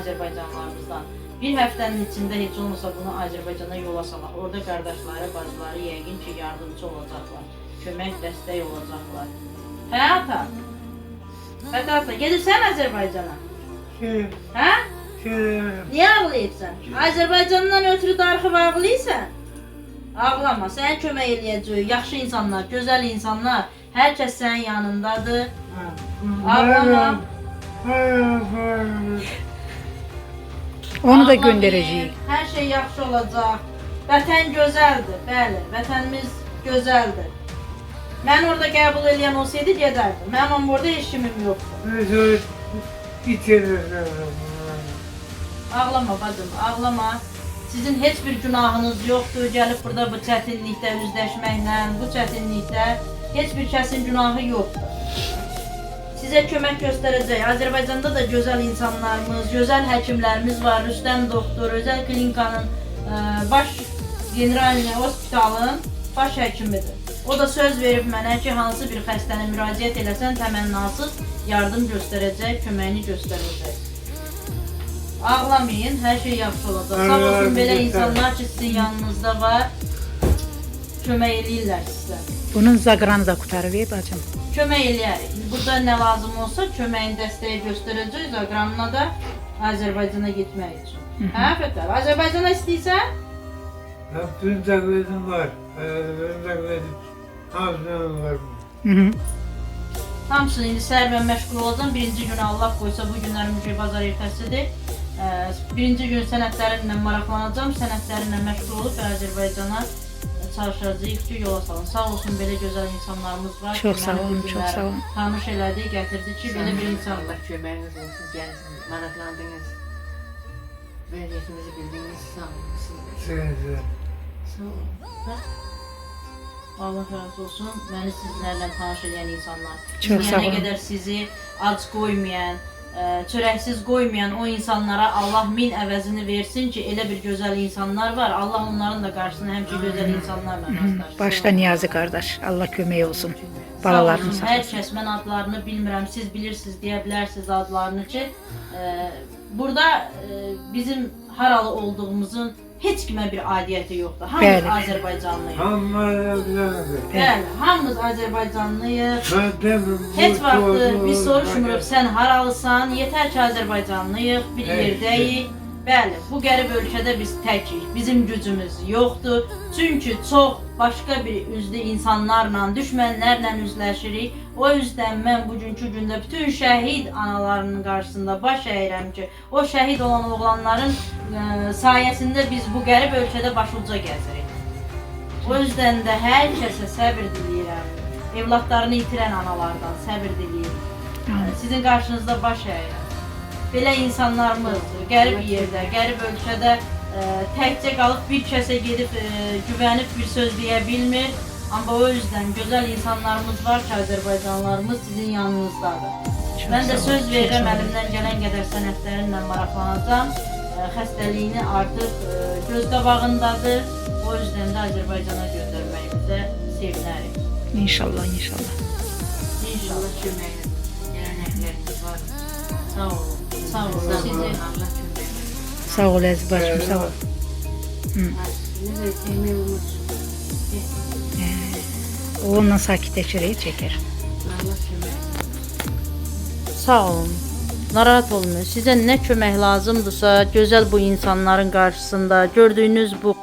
Azərbaycanlarımızdan. Bir həftənin içində heç olmasa bunu Azərbaycana yola salaq. Orada qardaşları, bacıları yəqin ki, yardımçı olacaqlar. Kömək, dəstək olacaqlar. Hə ata? Hə ata, gedirsən Azərbaycana? Hə? Niyə ağlayırsan? Azərbaycandan ötürü darıxıb ağlayırsan? Ağlama, sənə kömək eləyəcək. Yaxşı insanlar, gözəl insanlar. Hər kəs sənin yanındadır. Ağlama. Onu da Ağlamayın. göndereceğiz. Hər şey yaxşı olacaq. Vətən gözəldir, bəli, vətənimiz gözəldir. Mən orada qəbul eləyən olsaydı gedərdim. Mənim amma orada heç kimim yoxdur. Ağlama bacım, ağlama. Sizin heç bir günahınız yoxdur. Gəlib burada bu çətinlikdə üzləşməklə, bu çətinlikdə heç bir kəsin günahı yoxdur. Sizə kömək göstərəcək. Azərbaycanda da gözəl insanlarımız, gözəl həkimlərimiz var. Rüstəm doktor, özəl klinikanın baş general hospitalın baş həkimidir. O da söz verib mənə ki, hansı bir xəstənə müraciət eləsən, təmənnasız yardım göstərəcək, köməyini göstərəcək. Ağlamayın, hər şey yaxşı olacaq. Sağ olsun belə insanlar ki, sizin yanınızda var, kömək eləyirlər sizə. Bunun zaqranı da kurtarıver bacım. Kömək eləyərik. Burada nə lazım olsa köməyin dəstəyi göstərəcəyik Aqranına da Azərbaycana getmək üçün. Hə Fətəli, Azərbaycana istəyirsən? Yaptığım taklidim var. Benim taklidim. Hamısının var. Hı -hı. Hamısını indi səhər mən məşğul olacağam. Birinci gün Allah qoysa bu günlər mücüy bazar ertəsidir. Birinci gün sənədlərimlə maraqlanacağam. Sənədlərimlə məşğul olub və Azərbaycana çalışacağıq ki, yola salın. Sağ olsun belə gözəl insanlarımız var. ki, Çox sağ məni bu olun, çox günləri sağ olun. Tanış elədi, gətirdi ki, belə bir insan var. Allah köməyiniz olsun, gəldiniz, maraqlandınız. Vəziyyətimizi bildiniz, sağ olun sizə. Size. Sağ olun. Allah razı olsun. Məni sizlərlə tanış edən insanlar. Çox sağ İstəyənə olun. qədər sizi ac qoymayan, çörəksiz qoymayan o insanlara Allah min əvəzini versin ki, elə bir gözəl insanlar var. Allah onların da qarşısına həmişə gözəl insanlarla rastlaşsın. Başta Niyazi qardaş. Allah kömək olsun. Sağ Balalarını olsun, hər saxlasın. kəs, mən adlarını bilmirəm, siz bilirsiniz, deyə bilərsiniz adlarını ki, burada bizim haralı olduğumuzun heç kimə bir aidiyyəti yoxdur. Hamımız Bəli. Azərbaycanlıyıq. Hamısı bilemedi. Bəli, hamımız Azərbaycanlıyıq. Ben de Heç vaxt biz soruşmuruq sən haralısan, yetər ki Azərbaycanlıyıq, bir Evet. yerdəyik. Bəli, bu qərib ölkədə biz təkik, bizim gücümüz yoxdur. Çünki çox başqa bir üzlü insanlarla, düşmənlərlə üzləşirik. O yüzdən mən bugünkü gündə bütün şəhid analarının qarşısında baş əyirəm ki, o şəhid olan oğlanların sayəsində biz bu qərib ölkədə başuca gəzirik. O yüzdən də hər kəsə səbir diləyirəm. Evladlarını itirən analardan səbir diləyirəm. Amin. Sizin qarşınızda baş əyirəm. Belə insanlarımız qərib yerdə, qərib ölkədə təkcə qalıb bir kəsə gedib güvənib bir söz deyə bilmir. Amma o yüzdən gözəl insanlarımız var ki, Azərbaycanlılarımız sizin yanınızdadır. Çox Mən də sağ olun, söz çox verirəm, sağ olun. əlimdən gələn qədər sənədlərimlə maraqlanacağam. Xəstəliyini artıq göz qabağındadır. O yüzdən də Azərbaycana göndərməyimizə sevinərik. İnşallah, inşallah. İnşallah. Allah köməyiniz olsun. Gələnəklərimiz var. Sağ olun. Sağ olun. Sağ Sizi olun, Allah köməyiniz olsun. Sağ ol əziz bacım, sağ ol. Sizə də kömək olsun. O onunla sakitləşir, çəkər. Allah köməyiniz olsun. Sağ olun. Narahat olmayın. Sizə nə kömək lazımdırsa, gözəl bu insanların qarşısında gördüyünüz bu